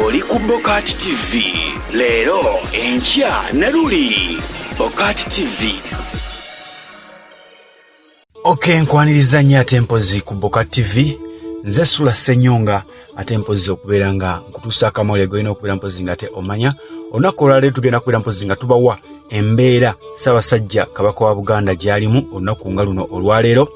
Oli ku Bokati TV leero, enkya ne luli. Bokati TV. Ok, nkwaniriza nnyo ate mpozi ku Boka TV. Nze Sula Ssenyonga, ate mpozi okubeera nga nkutuusa akamawulire golina okubeera mpozi nga ate omanya. Olunaku olwaleero tugenda kubeera mpozi nga tubawa embeera Ssaabasajja Kabaka wa Buganda gy'alimu olunaku nga luno olwaleero,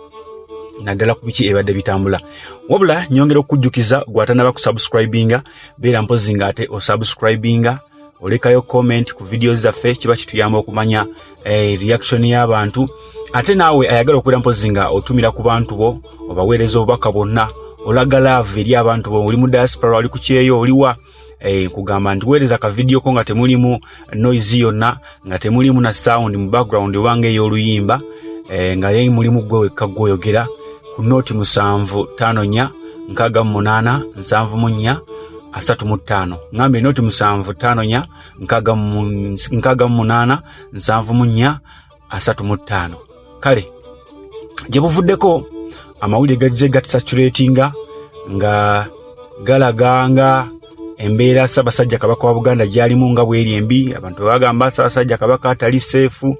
naddala ku biki ebadde bitambula. Wabula nyongera okukujjukiza gwatanaba kusubscribinga, beera mpozi nga ate osubscribinga, olekayo comment ku video zaffe, kiba kituyamba okumanya reaction y'abantu. Ate naawe ayagala okubeera mpozi nga otumira ku bantu bo, obaweereza obubaka bwonna, olaga love eri abantu bo, oli mu diaspora, oli ku kyeyo, oliwa, nkugamba nti weereza ka video ko nga temulimu noise yonna, nga temulimu na sound mu background oba nga ey'oluyimba, nga naye mulimu gwe wekka gwoyogera, ku nooti 754 68 74 35. Ngambye nooti 754 68 74 35. Kale gye buvuddeko amawulire gazze gatusaturatinga nga galaga nga embeera Ssaabasajja Kabaka wa Buganda gyalimu nga bweri embi. Abantu bagamba Ssaabasajja Kabaka atali safe,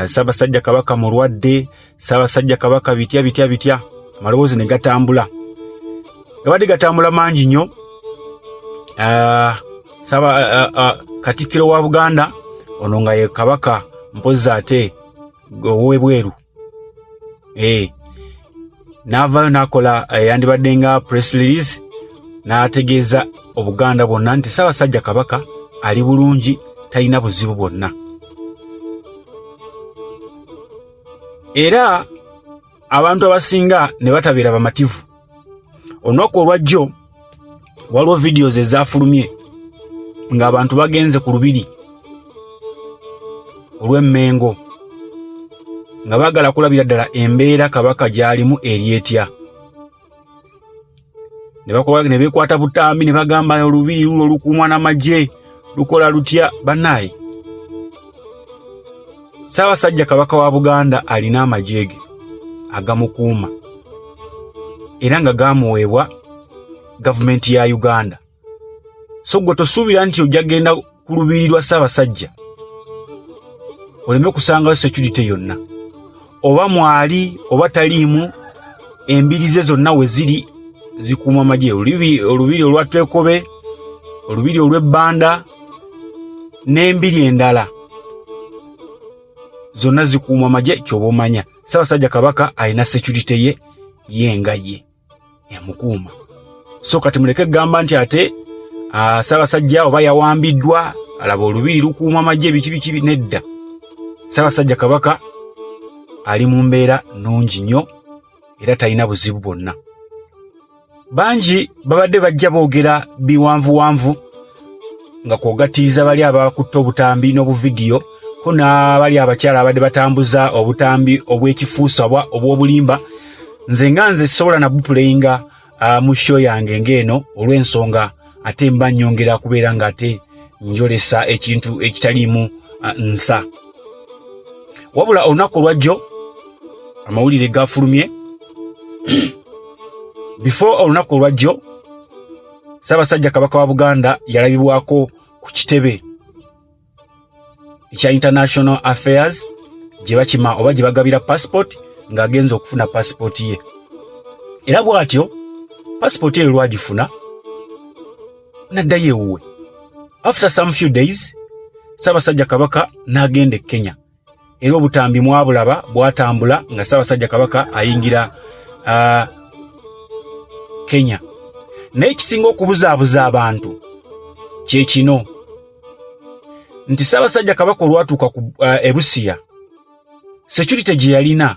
Ssaabasajja Kabaka mulwadde, Ssaabasajja Kabaka bitya bitya bitya. Amaloboozi ne gatambula, gabadde gatambula mangi nnyo. Katikkiro wa Buganda ono nga ye Kabaka mpozi ate ow'ebweru, n'avaayo n'akola yandibadde nga press release, n'ategeeza Obuganda bwonna nti Ssaabasajja Kabaka ali bulungi, talina buzibu bwonna. Era abantu abasinga ne batabeera bamativu. Olunaku olwajjo waliwo videos ezafulumye ng'abantu bagenze ku lubiri olw'Emmengo nga baagala kulabira ddala embeera Kabaka gy'alimu eri etya, ne beekwata butambi ne bagamba olubiri luno lukuumwa n'amagye, lukola lutya? Bannaaye, Ssaabasajja Kabaka wa Buganda alina amagye ge agamukuuma era nga gamuweebwa gavumenti ya Uganda. So gwe tosuubira nti ojja genda ku lubiri lwa Ssaabasajja oleme kusangayo security yonna, oba mwali oba taliimu. Embiri ze zonna we ziri zikuuma amagye, olubiri olwa Twekobe, olubiri olw'Ebbanda n'embiri endala zonna zikuuma amagye. Kyoba omanya Ssaabasajja Kabaka alina security ye ye nga ye emukuuma. So kati muleke kugamba nti ate Ssaabasajja oba yawambiddwa, alaba olubiri lukuuma amagye, biki biki. Nedda, Ssaabasajja Kabaka ali mu mbeera nnungi nnyo era talina buzibu bwonna. Bangi babadde bajja boogera biwanvuwanvu nga kwogattiriza bali abakutte obutambi n'obuvidiyo, ko n'abali abakyala abadde batambuza obutambi obw'ekifuusa oba obw'obulimba. Nze nga nze sobola nabupuleyinga mu show yange ng'eno, olw'ensonga ate mba nnyongera kubeera nga ate njolesa ekintu ekitaliimu nsa. Wabula olunaku olwajjo amawulire gafulumye. Before olunaku olwajjo, Ssaabasajja Kabaka wa Buganda yalabibwako ku kitebe ekya International Affairs gye bakima oba gye bagabira passport, ng'agenza okufuna passport ye. Era bw'atyo passport eyo lwagifuna n'addayo ewuwe. After some few days, Ssaabasajja Kabaka n'agenda e Kenya, era obutambi mwabulaba bwatambula nga Ssaabasajja Kabaka ayingira Kenya. Naye ekisinga okubuzaabuza abantu kye kino nti Ssaabasajja Kabaka olwatuuka ku Ebusiya, security gye yalina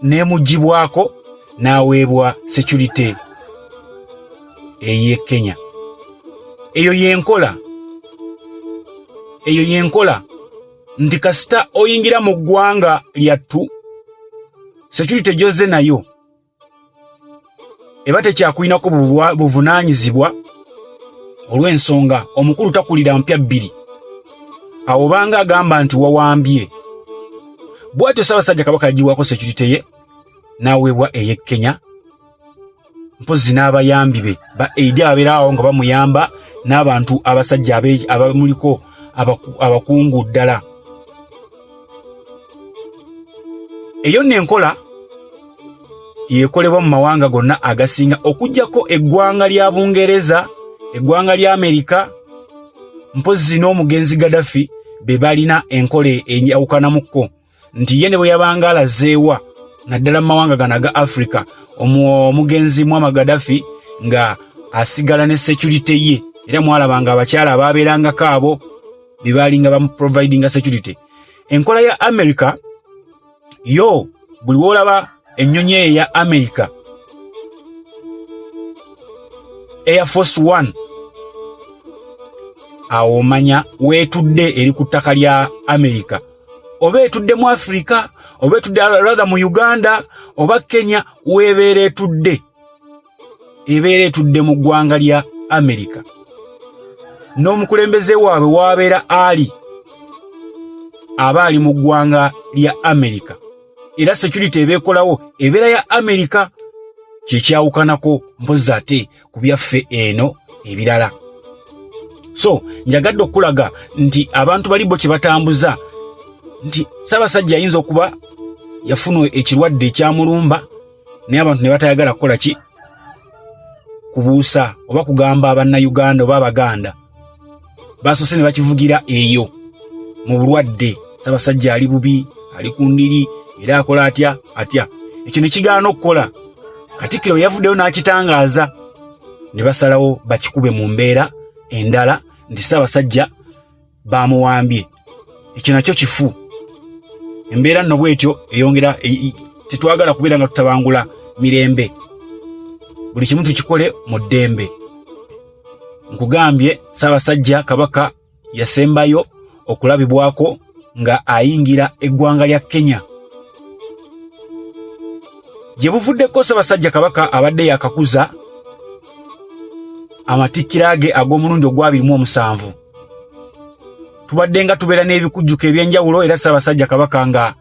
n'emugibwako n'aweebwa security ey'e Kenya. Eyo yenkola, eyo yenkola nti kasita oyingira mu ggwanga lyattu, security gy'ozze nayo eba tekyakulinako buvunaanyizibwa, olw'ensonga omukulu takulira mpya bbiri. Awo obanga agamba nti wawambye. Bw'atyo Ssaabasajja Kabaka yagibwako security ye n'aweebwa ey'e Kenya, mpozi n'abayambi be ba aide ababeerawo nga bamuyamba n'abantu abasajja abamuliko abakungu ddala. Eyo nno enkola yekolebwa mu mawanga gonna agasinga okuggyako eggwanga lya Bungereza, eggwanga lya Amerika, mpozzi n'omugenzi Gaddafi be balina enkola enjawukanamukko nti ye ne bwe yabanga alazeewa naddala mu mawanga gano aga Africa, omugenzi Muammar Gaddafi nga asigala ne security ye, era mwalabanga abakyala abaabeerangako abo be baalinga bamuprovidinga security. Enkola ya America yo buli woolaba ennyonyi eyo eya America Air Force One, awo omanya weetudde eri ku ttaka lya America, oba etudde mu Africa, oba etudde rather mu Uganda oba Kenya, weebeera etudde, ebeera etudde mu ggwanga lya Amerika. N'omukulembeze waabwe w'abeera ali aba ali mu ggwanga lya Amerika, era security ebeekolawo ebeera ya Amerika. Kyekyawukanako mpozi ate ku byaffe eno ebirala. So njagadde okulaga nti abantu bali bo kye batambuza nti Ssaabasajja ayinza okuba yafuna ekirwadde ekyamulumba, naye abantu ne batayagala kukola ki, kubuusa oba kugamba Bannayuganda oba Abaganda. Basoose ne bakivugira eyo mu bulwadde, Ssaabasajja ali bubi, ali ku ndiri, era akola atya atya, ekyo ne kigaana okukola. Katikkiro yavuddeyo n'akitangaaza, ne basalawo bakikube mu mbeera endala nti Ssaabasajja bamuwambye. Ekyo nakyo kifu. Embeera nno bwetyo eyongera, tetwagala kubeera nga tutabangula mirembe, buli kimu tukikole mu ddembe. Nkugambye Ssaabasajja Kabaka yasembayo okulabibwako nga ayingira eggwanga lya Kenya. Gye buvuddeko Ssaabasajja Kabaka abadde yakakuza amatikkira ge ag'omulundi ogwa 27. Tubadde nga tubeera n'ebikujjuko ebyenjawulo, era Ssaabasajja Kabaka nga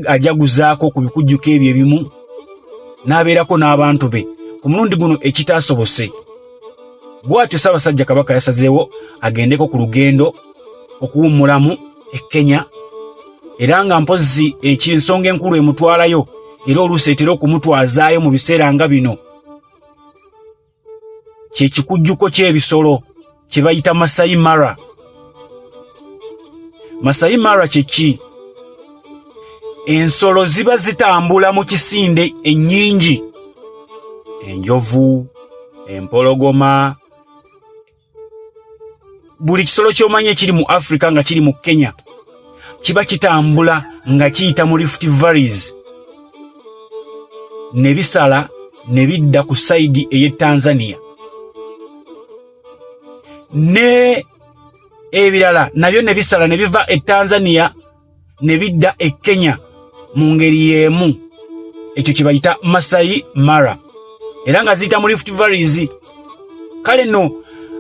ajaguzaako ku bikujjuko ebyo ebimu n'abeerako n'abantu be. Ku mulundi guno ekitaasobose, bw'atyo Ssaabasajja Kabaka yasazeewo agendeko ku lugendo okuwummulamu e Kenya, era nga mpozzi ekinsonga enkulu emutwalayo, era oluusi etera okumutwazaayo mu biseera nga bino, kyekikujjuko ky'ebisolo kye bayita Masai Mara. Masai Mara kyeki? Ensolo ziba zitambula mu kisinde ennyingi, enjovu, empologoma, buli kisolo ky'omanyi ekiri mu Africa nga kiri mu Kenya kiba kitambula nga kiyita mu Rift Valleys ne bisala ne bidda ku sayidi ey'e Tanzania, ne ebirala nabyo ne bisala ne biva e Tanzania ne bidda e Kenya mu ngeri y'emu. Ekyo kye bayita Masai Mara, era nga ziyita mu Rift Valleys. Kale nno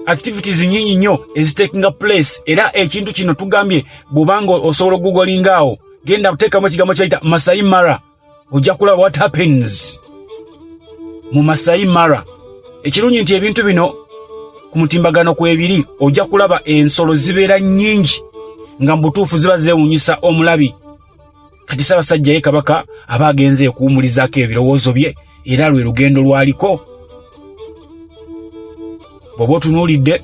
activities nyingi nnyo ezitakinga place, era ekintu kino tugambye bw'obanga osobola okugooglinga awo, genda kuteekamu ekigambo kye bayita Masai Mara, ojja kulaba what happens mu Masai Mara. Ekirungi nti ebintu bino ku mutimbagano kwebiri, ojja kulaba ensolo zibeera nnyingi nga mu butuufu ziba zeewunyisa omulabi. Kati Ssaabasajja ye Kabaka aba agenze okuwumulizaako ebirowoozo bye, era lwe lugendo lwaliko. Bw'oba otunuulidde,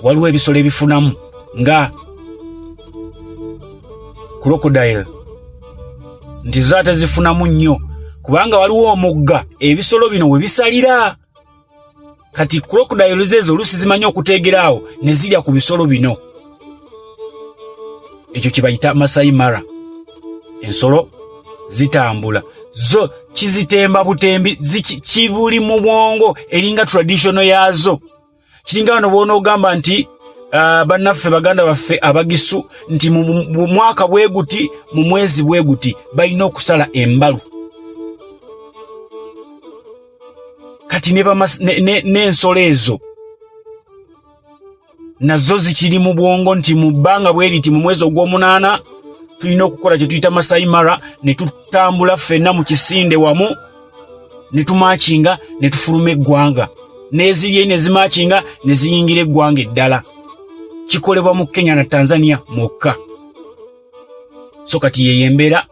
waliwo ebisolo ebifunamu nga crocodile, nti zo ate zifunamu nnyo kubanga waliwo omugga ebisolo bino we bisalira. Kati crocodile ezo oluusi zimanyi okuteegera awo ne zirya ku bisolo bino. Ekyo kibayita Masai Mara. Ensolo zitambula zo kizitemba butembi, kibuli mu bwongo, eringa traditional yaazo. Kiringa wano bw'onoogamba nti bannaffe baganda baffe Abagisu nti mu mwaka bwe guti, mu mwezi bwe guti, balina okusala embalu. Kati n'ensolo ezo nazo zikiri mu bwongo nti mu bbanga bwe riti, mu mwezi ogw'omunaana, tulina okukola kye tuyita Masai Mara, ne tutambula ffenna mu kisinde wamu, ne tumarchinga ne tufuluma eggwanga. n'eziri eri ne zimakinga ne ziyingira eggwanga eddala. Kikolebwa mu Kenya na Tanzania mwokka. So kati yeyo embeera.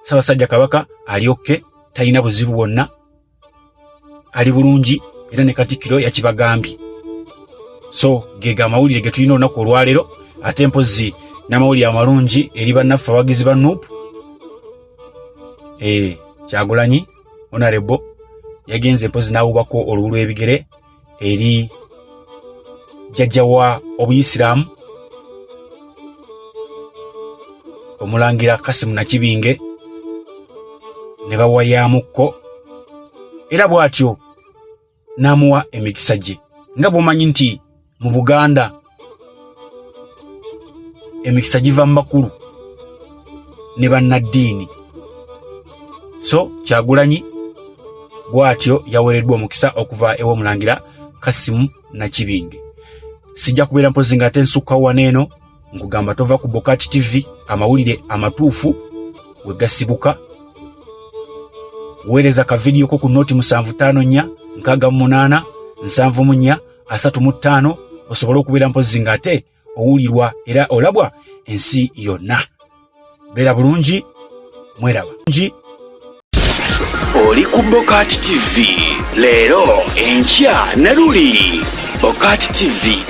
Ssaabasajja Kabaka ali okke, talina buzibu bwonna, ali bulungi, era ne Katikkiro yakibagambye. So gega amawulire ge tulina olunaku olwaleero, ate mpozi n'amawulire amalungi eri bannaffe abawagizi ba NUP. Kyagulanyi Honorable yagenze mpozi n'awubako oluwu lw'ebigere eri jjajja wa Obuyisiraamu, Omulangira Kasimu Nakibinge, ne bawayaamukko, era bw'atyo n'amuwa emikisa gye, nga bw'omanyi nti mu Buganda emikisa giva mu bakulu ne bannaddiini. So Kyagulanyi bw'atyo yaweereddwa omukisa okuva ew'Omulangira Kasimu Nakibinge. Sijja kubeera mpozi nga ate nsukkawo wano eno. Nkugamba tova ku Bokati TV, amawulire amatuufu we gasibuka. Weereza ka vidiyo ko ku noti 754 68 74 35, osobole okubeera mpozi nga ate owulirwa era olabwa ensi yonna. Beera bulungi, mweraba ngi. Oli ku Bokati TV, leero, enkya ne luli. Bokati TV.